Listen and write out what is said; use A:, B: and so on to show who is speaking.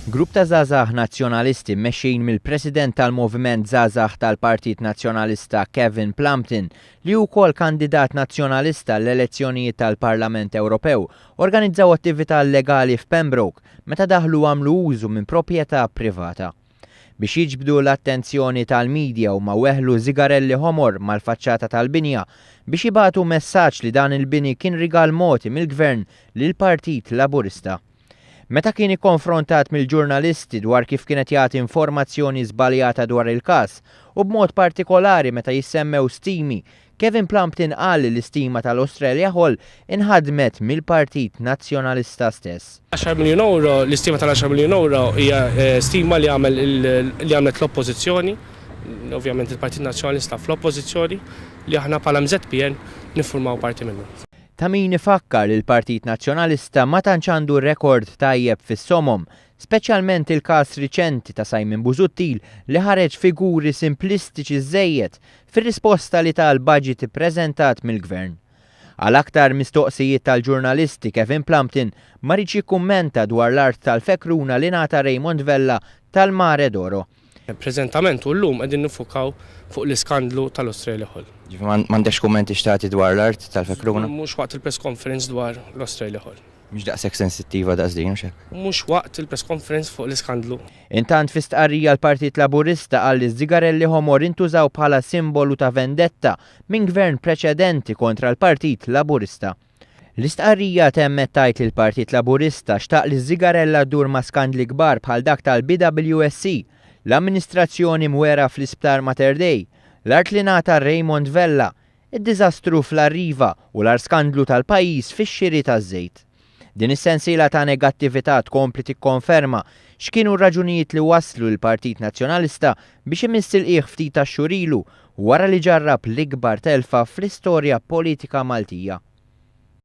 A: Grupp ta' żgħażagħ Nazzjonalisti mmexxijin mill-President tal-Moviment Żgħażagħ tal-Partit Nazzjonalista Kevin Plumpton, li hu wkoll kandidat Nazzjonalista għall-elezzjonijiet tal-Parlament Ewropew, organizzaw attività llegali f'Pembroke meta daħlu u għamlu użu minn proprjetà privata. Biex jiġbdu l-attenzjoni tal-media huma weħlu żigarelli ħomor mal-faċċata tal-binja biex jibagħtu messaġġ li dan il-bini kien rigal mogħti mill-Gvern lill-Partit Laburista. Meta kien ikkonfrontat mill-ġurnalisti dwar kif kien qed jagħti informazzjoni żbaljata dwar il-każ u b'mod partikolari meta jissemmew stimi Kevin Plumpton qal li l-istima tal-Australia Hall inħadmet mill-Partit Nazzjonalista stess.
B: Għaxar miljun ewro, l-istima tal-għaxar miljun ewro hija stima li għamel li għamlet l-Oppożizzjoni, ovvjament il-Partit Nazzjonalista fl-Oppożizzjoni, li aħna bħala MŻPN niffurmaw parti minnu.
A: Ta' min ifakkar li l-Partit Nazzjonalista ma tantx għandu rekord tajjeb fis-somom, speċjalment il-każ riċenti ta' Simon Busuttil li ħareġ figuri simplistiċi żżejjed fir-risposta li ta għall-budget ippreżentat mill-Gvern. Għal aktar mistoqsijiet tal-ġurnalisti Kevin Plumpton ma riedx jikkummenta dwar l-art tal-fekruna li ngħata Raymond Vella tal-Mare d'Oro.
B: Preżentament u llum qegħdin niffukaw fuq l-iskandlu tal-Australia Hall.
A: Ġifieri m'għandekx kummenti x'tagħti dwar l-art tal-fekruna?
B: Mhux waqt il-press conference dwar l-Australia Hall.
A: Mhix daqshekk sensittiva daqs din, hux hekk?
B: Mhux waqt il-press conference fuq l-iskandlu.
A: Intant fi stqarrija l-Partit Laburista qal li ż-żigarelli ħomor intużaw bħala simbolu ta' vendetta minn gvern preċedenti kontra l-Partit Laburista. L-istqarrija temmet tgħid li l-Partit Laburista xtaq li ż-żigarella ddur ma' skandli kbar bħal dak tal-BWSC, l-amministrazzjoni mwera fl-Isptar Mater Dei, l-art li ngħata Raymond Vella, id-diżastru fl-Arriva u l-agħar skandlu tal-pajjiż fix-xiri taż-żejt. Din is-sensiela ta' negattività tkompli tikkonferma x'kienu r-raġunijiet li wasslu lill-Partit Nazzjonalista biex imiss il-qiegħ ftit tax-xhur ilu wara li ġarrab l-ikbar telfa fl-istorja politika Maltija.